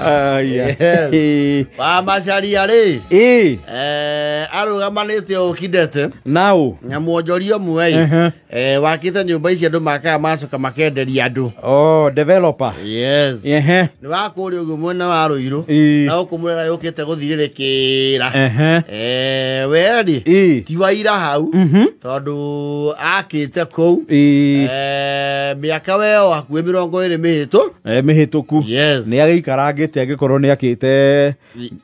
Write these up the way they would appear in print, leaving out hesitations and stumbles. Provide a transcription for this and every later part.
Aya. Yes. Wa Macharia rĩ, Ĩ. Arũgamanĩte o Kidete Nau. na mwonjoria ũmwe ĩ, wakĩte nyũmba ici andũ makaga macoka makenderia andũ. Oh, developer. Yes. Ehe. Nĩ wa kũrĩa ũguo mwena wa Rũirũ Ĩ. na gũkũ mũrera yũkĩte gũthirĩrĩkĩra. Ehe. We rĩ, Ĩ. ti wa ira hau, tondũ akĩte kũu Ĩ. Mĩaka weo hakuhĩ 20 mĩhĩtũ. Mĩhĩtũku. Yes. Nĩ agĩikarangĩte angĩkorwo nĩ akĩte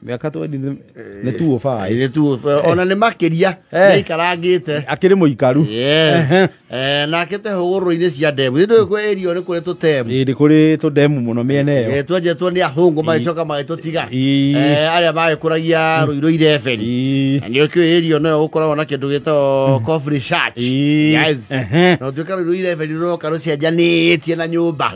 mĩaka 20 nĩ 205. Nĩ tu ona nĩ makĩria, nĩ aikarangĩte. Akĩrĩ mũikaru. Yes. Ehe. Nakĩte hũgũrũrũ-inĩ cia ndemu. Nĩ kwĩ area nĩ kũrĩ tũtemu. Ĩ, nĩ kũrĩ tũndemu mũno mĩena ĩyo. Twenjetwo nĩ athũngũ magĩcoka magĩtũtiga. Ĩ. Arĩa magĩkũragia Rũirũ irebeni. Ĩ. Na nĩ ũkĩũĩ area noyo gũkoragwo na kĩndũ gĩtagwo coffee research. Ĩ. Yes. Ehe. Na ũtuĩka Rũirũ irebeni rũroka rũcenjanĩtie na nyũmba.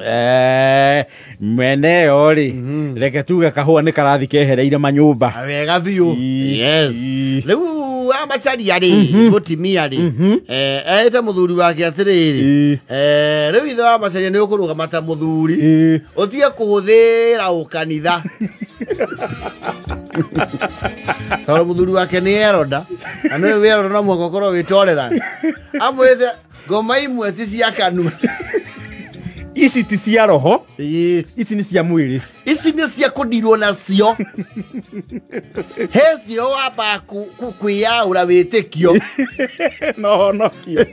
Mwene ĩyo rĩ, reke tuge kahũa nĩ karathi kehereire manyũmba. Wega biũ. Ĩ. Yes. Ĩ. Rĩu wa Macharia rĩ, mũtimia rĩ, erĩte mũthuri wake atĩrĩrĩ, Ĩ. rĩu ithe wa Macharia nĩ ũkũrũgama ta mũthuri, Ĩ. ũtige kũhũthĩra ũkanitha, tondũ mũthuri wake nĩ eroda na nĩwe wĩ eroda, no mũhaka ũkorwo wĩ tolerant. Amwĩrĩte ngoma imwe ti cia kanua. Ici ti cia roho. Ĩ. Ici nĩ cia mwĩrĩ. Ici nĩ cia kũndirwo nacio, he cio wambaga kwĩyaũra wĩtĩkio. No honokio.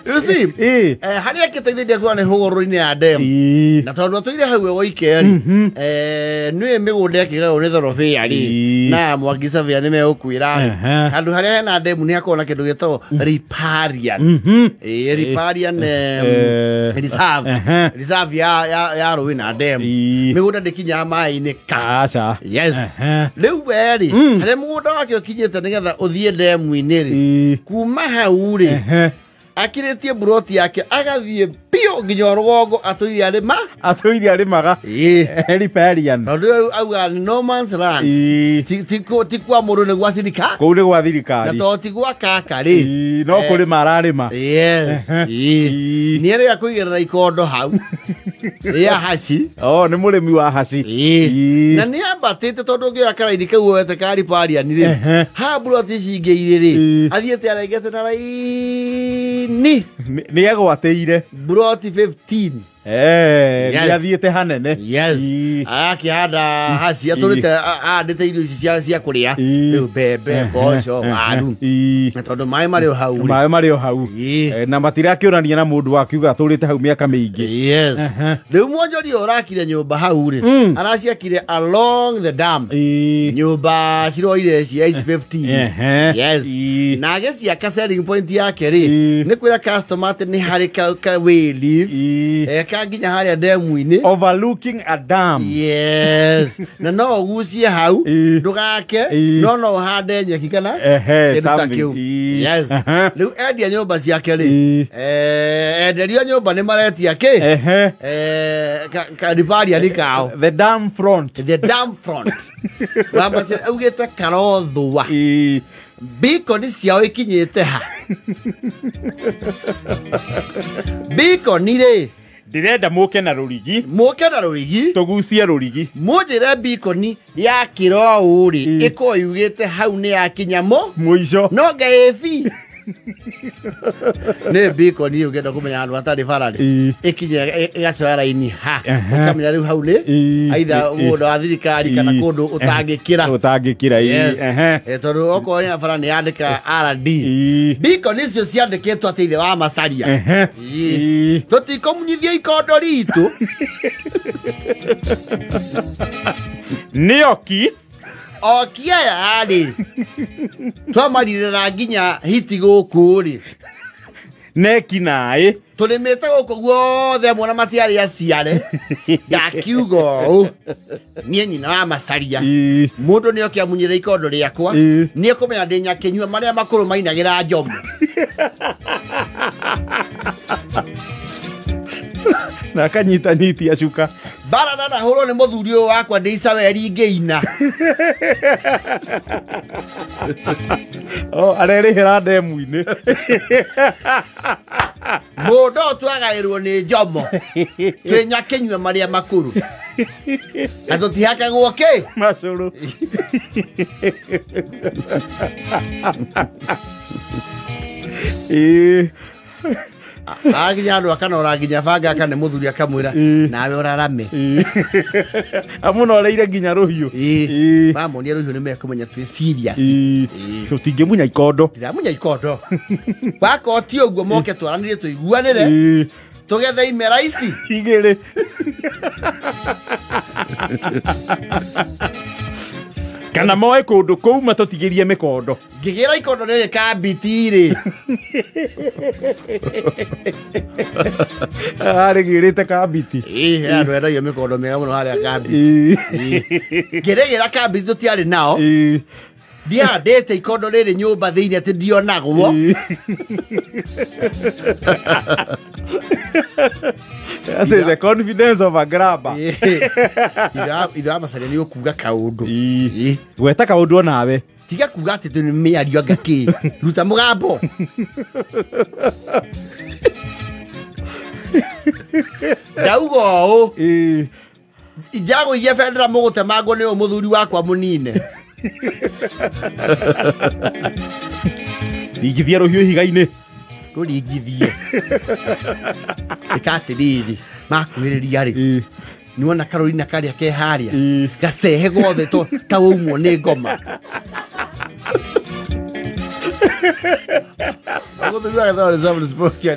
You see, Ĩ. harĩa akĩteithĩrĩria kuona nĩ hũgũrũrũ-inĩ ya ndemu. Ĩ. Na tondũ atũire hau egoike rĩ, nĩwe mĩgũnda ĩkĩgaywo nĩ thorobĩa rĩ, Ĩ. na Mwangi Surveyor nĩ megũkwĩra rĩ, handũ harĩa hena ndemu nĩ hakoragwo na kĩndũ gĩtagwo riparian. Ĩ, riparian reserve. Reserve ya rũĩ na ndemu. Ĩ. Mĩgũnda ndĩkinyaga maĩ-inĩ ka. Aca. Yes. Rĩu we rĩ, harĩa mũgũnda wake ũkinyĩte nĩgetha ũthiĩ ndemu-inĩ rĩ, Ĩ. kuma hau rĩ, akĩrĩtie buroti yake agathiĩ biũ nginya rũgongo atũire arĩma. Atũire arĩmaga. Ĩ. Riparian. Tondũ rĩu auga nĩ no man's land. Ĩ. Ti kwa mũndũ, nĩ gwa thirikari. Kũu nĩ gwa Na thirikari. to ti gwa kaka rĩ. Ĩ, no kũrĩma ararĩma. Yes. Ĩ. Ĩ. Nĩ erĩga kũigĩrĩra ikondo hau rĩa haci. Oh, nĩ mũrĩmi wa haci. Ĩ. Ĩ. Na nĩ ambatĩte, tondũ ũngĩoya karaini kau wete ka riparian rĩ, ha buroti ici ingĩ irĩ rĩ, Ĩ. athiĩte arengete na raini. Nĩ egwatĩire. Buroti 15. Nĩ Yes. athiĩte hanene. Yes. Ĩ. Akĩhanda haci, atũrĩte ahandĩte irio ici cia kũrĩa Ĩ. rĩu, mbembe, mboco, waru. Ĩ. Na tondũ maĩ marĩ o hau rĩ. Maĩ marĩ o hau. Ĩ. Na matirakĩũrania na mũndũ wakiuga atũrĩte hau mĩaka mĩingĩ. Yes. Rĩu mwonjoria ũyũ ũrakire nyũmba hau rĩ, araciakire along the dam. Ĩ. Nyũmba ciroire cia ici 15. Yes. Ĩ. Na agĩciaka, selling point yake rĩ, Ĩ. nĩ kwĩra customer atĩ nĩ harĩ ka way leave Ĩ. ka nginya harĩa ndemu-inĩ. Overlooking a dam. Yes, na no ũgucie hau. Ĩ. Ndũgake. Ĩ. No ũhande nyeki kana kĩndũ ta something. kĩu. Ĩ. Yes. Rĩu endia nyũmba ciake rĩ, Ĩ. enderio nyũmba nĩ maretia kĩ? Karibariani kao. The dam front. The dam front. Wamacera augĩte karothũa. Ĩ. Beacon ciao ikinyĩte ha? Beacon rĩ, Ndĩrenda mũke na rũrigi. Mũke na rũrigi. Tũgucie rũrigi. Mũnjĩre beacon ya kĩro ũũ rĩ, Ĩ. ĩkorwo yugĩte hau nĩ yakinya mũ mũico. No ngai nĩ beacon ĩyo ũngĩenda kũmenya handũ hatarĩ bara rĩ, Ĩ. ĩkinye ĩgacoya raini ha, ũkamenya rĩu hau nĩ Ĩ. aitha Ĩ. mũgũnda wa thirikari kana Ĩ. kũndũ ũtangĩkĩra. Ũtangĩkĩra, ĩ. Yes. Tondũ okorwo nĩ bara nĩ yandĩka RD. Ĩ. Beacon icio ciandĩkĩtwo atĩ ithe wa Macharia. Ĩ. Ĩ. Tũtikũmunyithia ikondo ritũ. Nĩ oki. Oki aya rĩ, twamarirĩra nginya hiti gũkũ rĩ. Neki naĩ. Tũrĩmĩte gũkũ guothe amwe na matiarĩ aciare, ndakiuga ũũ, niĩ nyina wa Macharia, Ĩ. mũndũ nĩ oke amunyĩre ikondo rĩakwa, Ĩ. nĩ ekũmenya ndĩ nyakĩnyua marĩa makũrũ mainagĩra njomo. Na akanyitanyitia cuka. Mbara ndanahũrwo nĩ mũthuri ũyũ wakwa ndĩ icaweri ngĩina. Oh, arerĩhĩra ndemu-inĩ. Mũndũ twagaĩrwo nĩ Njomo twĩ nyakĩnyue marĩa makũrũ na tũtihakagwo kĩ macũrũ. Aginya andũ akanora nginya banga akane mũthuri akamwĩra nawe ũrarame. Amunoreire nginya rũhiũ. Mamonia rũhiũ nĩ mekũmenya twĩ serious. Tũtingĩmunya ikondo. Tiramunya ikondo. Wakorwo ti ũguo moke twaranĩrie tũiguanĩre tũgethe imera ici igĩrĩ. Kana moe kũndũ kũu matũtigĩrie mĩkondo. Ngĩgĩra ikondo rĩrĩ kambiti-rĩ. Arĩgĩrĩte kambiti. Ĩĩ, andũ endagia mĩkondo mĩega mũno harĩa kambiti. Ngĩrĩgĩra kambiti tũtiarĩ nao. Ndiandĩte ikondo rĩrĩ nyũmba thĩinĩ atĩ ndionagwo. That is the confidence of a grabber. Ithe wa Macharia nĩ ũkuga kaũndũ. Gweta kaũndũ onawe. Tiga kuga atĩ tũ nĩ mĩario anga kĩ. Ruta mũgambo. Ndauga ũũ. Ingĩagũithia bendera mũgũtemangwo nĩ ũyũ mũthuri wakwa mũnine. Ringithia rũhiũ ihiga-inĩ. Rũringithie. Ĩka atĩrĩrĩ, makuhĩrĩria rĩ, nĩwona karũrina karĩa ke harĩa gacehe gothe ta waumwo nĩ ngoma. Mũthuri wa Gĩthweri Reserve spoke.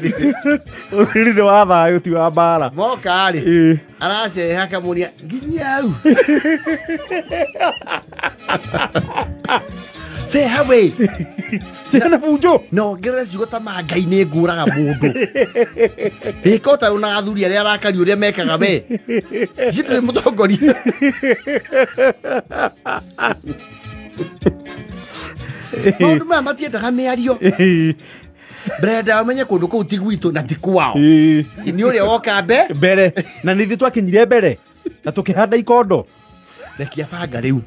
Ũthuri nĩ wa thayũ ti wa mbara. Moka rĩ, aracehe akamũria nginya hau. Ceha we. Ceha na bunjo. No ngerere ciugo ta ma Ngai nĩ ngũraga mũndũ. Ĩka ta ona athuri arĩa arakari ũrĩa mekaga we. Ithuĩ mũtongoria. Maũndũ maya matiendaga mĩario. Brenda ũmenye kũndũ kũu ti gwitũ na ti kwao. Nĩ ũrĩa woka mbere na nĩ ithuĩ twakinyire mbere na tũkĩhanda ikondo. Rekia banga rĩu.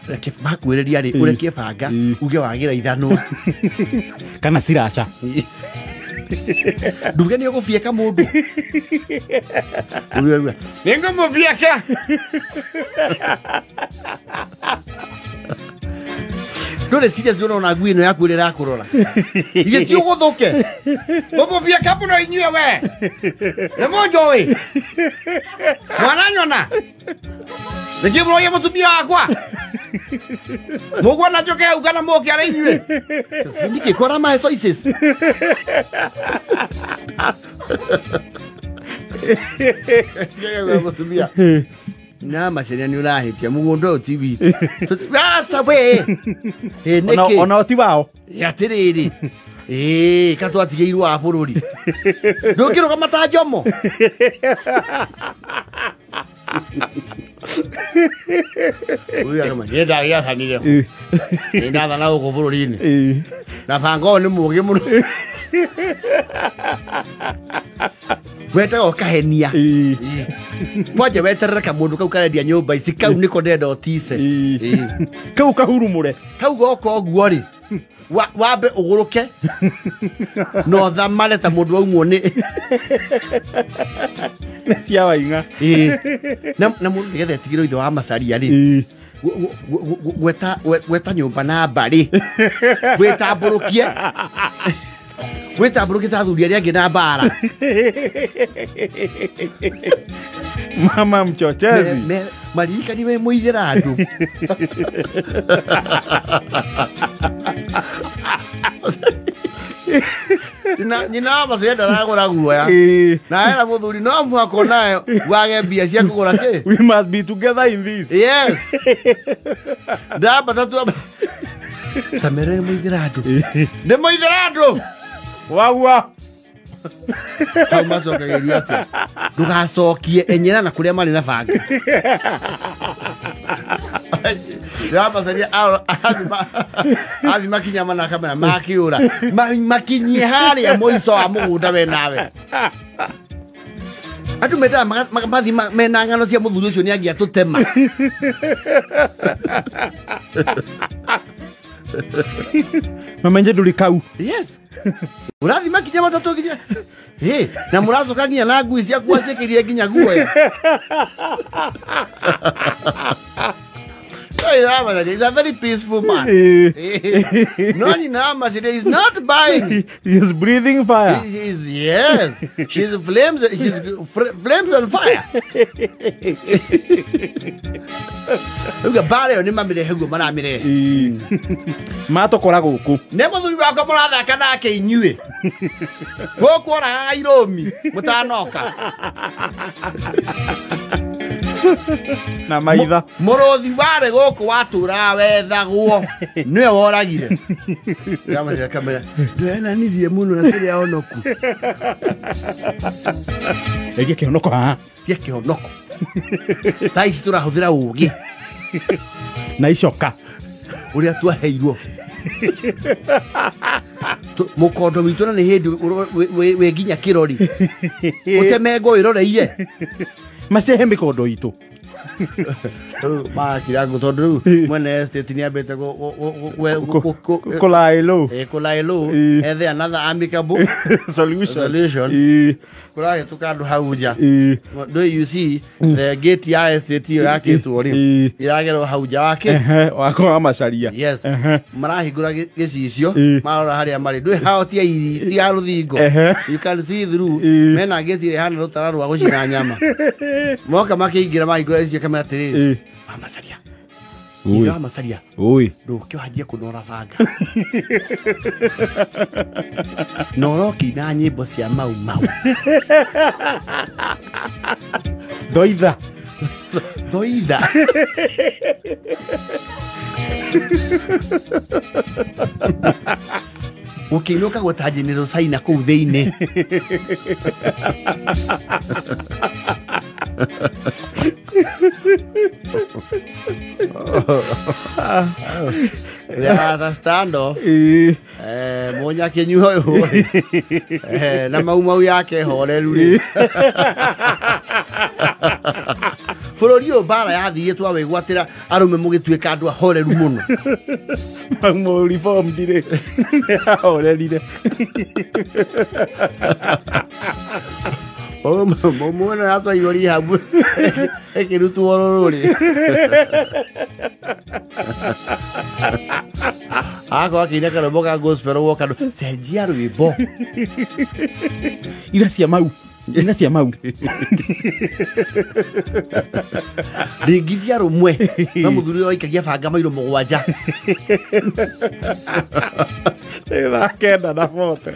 Rekia makwĩrĩria rĩ, ũrekie banga uge wagĩra ithanwa kana siracha. Nduge nĩ ũgũbieka mũndũ. Nĩngũmũbieka. Ndũrĩ serious ndũrona ngui ĩno yaku ĩrĩa ĩrakũrora. Ithe ti ũgũthũke. Ngũmũbieka mũno inyuĩ we. Nĩ mũnjũĩ. Mwana nyona. Nĩkĩ mũroria mũtumia wakwa? Mũguona njoke hau kana mũke arĩ inyuĩ? Nĩkĩ kwara my choices? Mũtumia. Na Macharia nĩ ũrahĩtia mũgũnda ũyũ ti witũ. Aca we. Nĩkĩ? Ona ti wao. Atĩrĩrĩ. Ka twatigĩirwo a bũrũri. Ndũngĩrũgama ta Njomo. Ũyũ akama nĩ ndagĩathanire. Nĩ ndathana gũkũ bũrũri-inĩ. Na banga ũyũ nĩ mũũgĩ mũno. Wetaga ũkahenia. Kwanja weterere kamũndũ kau karendia nyũmba ici kau nĩko ndĩrenda ũtice. Kau kahurumũre. Kau goka ũguo rĩ, wambe ũgũrũke na ũthamare ta mũndũ waumwo nĩ nĩ cia waing'a. Na mũndũ nĩgetha etigĩrwo ithe wa Macharia rĩ, gweta nyũmba na mbarĩ wĩtambũrũkie wĩtambũrũkie ta athuri arĩa angĩ na mbara. Mama mchochezi. Maririkani we mũithĩra andũ. Nyina wa Macharia ndaragũra guoya. Na era mũthuri no mũhaka onawe wage mbia cia kũgũra kĩ. We must be together in this. Yes. Ndambata tu ta mere mũithĩra andũ. Nĩ mũithĩra andũ. Waua. Hau macokagĩrio atĩa? Ndũgacokie enyera na kũrĩa marĩ na banga. Ndĩramacaria athi makinya mana kamera makĩũra. Makinyie harĩa mũico wa mũgũnda we nawe. Andũ mendaga mathi mena ng'ano cia mũthuri ũcio nĩ angĩatũtema. Mamenye ndũrĩ kau. Yes. Ũrathiĩ makinya matatũ nginya ĩ na mũracoka nginya na ngui ciaku waciĩkĩrire nginya guoya. He's a very peaceful man. No, Macharia is not buying. He is breathing fire. He is, yes. She's flames. She's flames on fire. Rĩu mbara ĩyo nĩ mamĩrehe guo maramĩrehe. Matũkora gũkũ. Nĩ mũthuri wakwa mũrathaka nake inyuĩ. Gũkũ oragaga irũmi mũtanoka. Na maitha. Mũrũthi warĩ gũkũ watũraga wethagwo nĩwe woragire. Ndamacira kamera. Ndwenanithie mũno na tũrĩ ahonoku. Ĩgie kĩhonoko haha. Gie kĩhonoko. Thaa ici tũrahũthĩra ũgĩ. Na icoka. Ũrĩa twaheirwo. Mũkondo witũ na nĩ hĩndĩ wĩ nginya kĩrori. Ũtemengwo wĩroreire. Macehe mĩkondo itũ. Marakira ngũ tondũ rĩu mwene estate nĩambĩte kũlaĩlũ. Kũlaĩlũ ethe another amicable solution. Kũrahĩtũka andũ hau nja. Ndũĩ you see the gate ya estate ĩyo yakĩtwo rĩ ĩragerwo hau nja wake wakwa wa Macharia. Yes. Marahingũra gĩcicio marora harĩa marĩ. Ndũĩ hao ti ya rũthingo. You can see through. Mena gate ĩrĩa ĩhana rũtara rwa gũcina nyama. Moka makĩingĩra mahingũra gĩcicio kamera atĩrĩrĩ. Wa Macharia. Ithe wa Macharia. Ui. Ndũke wanjie kũnora banga. Na ũrokĩina nyĩmbo cia Mau Mau. Thoitha. Thoitha. Ũkĩina ũkagweta General Saina kũu thĩinĩ. There the standoff. Mũnyakenyu ũyũ na Mau Mau yake horeru rĩ. Bũrũri ũyũ mbara yathire twawĩgwatĩra arũme mũgĩtuĩka andũ ahoreru mũno. Mau Mau reformed rĩ nĩahorerire. Mau ĩno yatwairwo rehab ĩkĩrutwo rũrũrĩ. Agakorwo akĩina karwĩmbo ka gospel woka andũ cenjia rwĩmbo. Ira cia Mau. Ina cia Mau. Ringithia rũmwe no mũthuri ũyũ aikagia banga mairo mũgwanja. Nĩ thaa 9:40.